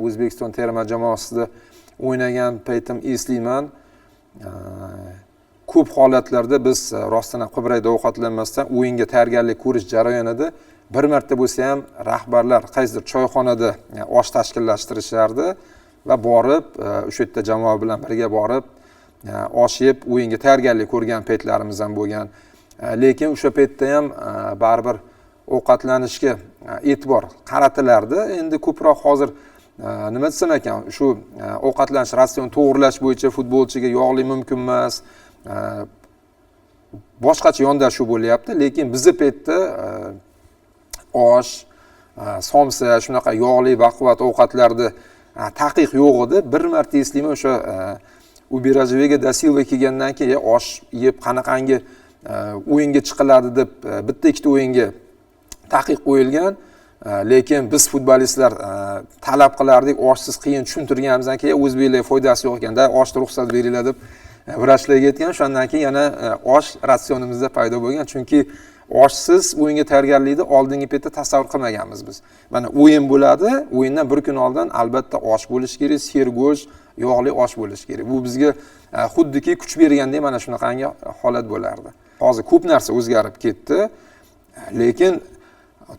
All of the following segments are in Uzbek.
O'zbekiston terma jamoasida o'ynagan paytim eslayman. Ko'p holatlarda biz rostdan ham Qibrayda ovqatlanmasdan o'yinga tayyorgarlik ko'rish jarayonida bir marta bo'lsa ham rahbarlar qaysidir choyxonada osh tashkillashtirishardi va borib o'sha yerda jamoa bilan birga borib osh yeb o'yinga tayyorgarlik ko'rgan paytlarimiz ham bo'lgan. Lekin o'sha paytda ham baribir ovqatlanishga e'tibor qaratilardi. Endi ko'proq hozir nima desam ekan, shu ovqatlanish ratsionini to'g'irlash bo'yicha futbolchiga yog'li mumkin emas, boshqacha yondashuv bo'lyapti. Lekin bizni paytda osh, somsa, shunaqa yog'li baquvvat ovqatlarni taqiq yo'q edi. Bir marta eslayman, o'sha Ubirajevega da Silva kelgandan keyin osh yeb qanaqangi o'yinga chiqiladi deb bitta ikkita o'yinga taqiq qo'yilgan. Lekin biz futbolistlar talab qilardik, oshsiz qiyin tushuntirganimizdan keyin o'zbeklarga foydasi yo'q ekanda, oshni ruxsat beringlar deb vrachlarga aytgan. O'shandan keyin yana osh ratsionimizda paydo bo'lgan. Chunki oshsiz o'yinga tayyorgarlikni oldingi paytda tasavvur qilmaganmiz biz. Mana o'yin bo'ladi, o'yindan bir kun oldin albatta osh bo'lishi kerak, sergo'sht, yog'li osh bo'lishi kerak. Bu bizga xuddiki kuch bergandek mana shunaqangi holat bo'lardi. Hozir ko'p narsa o'zgarib ketdi, lekin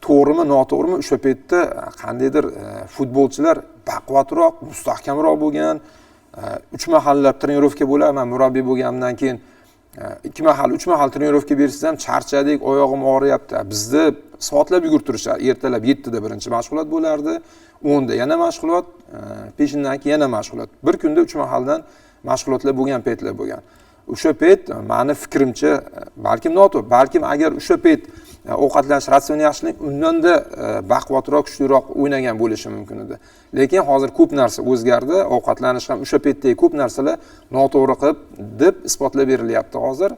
to'g'rimi, noto'g'rimi, o'sha paytda qandaydir futbolchilar baquvvatroq, mustahkamroq bo'lgan. 3 mahallab trenirovka bo'lar. Men murabbiy bo'lganimdan keyin 2 mahal, 3 mahal trenirovka bersangiz ham charchadik, oyog'im og'riyapti. Bizni soatlab yugurtirishar. Ertalab 7 da birinchi mashg'ulot bo'lardi, 10 da yana mashg'ulot, peshindan keyin yana mashg'ulot. Bir kunda 3 mahaldan mashg'ulotlar bo'lgan paytlar bo'lgan. O'sha payt meni fikrimcha, balkim noto'g'ri, balkim agar o'sha payt ovqatlanish ratsioni yaxshilik, undanda baquvvatroq, kuchliroq o'ynagan bo'lishi mumkin edi. Lekin hozir ko'p narsa o'zgardi, ovqatlanish ham o'sha paytdagi ko'p narsalar noto'g'ri qilib deb isbotlab berilyapti hozir.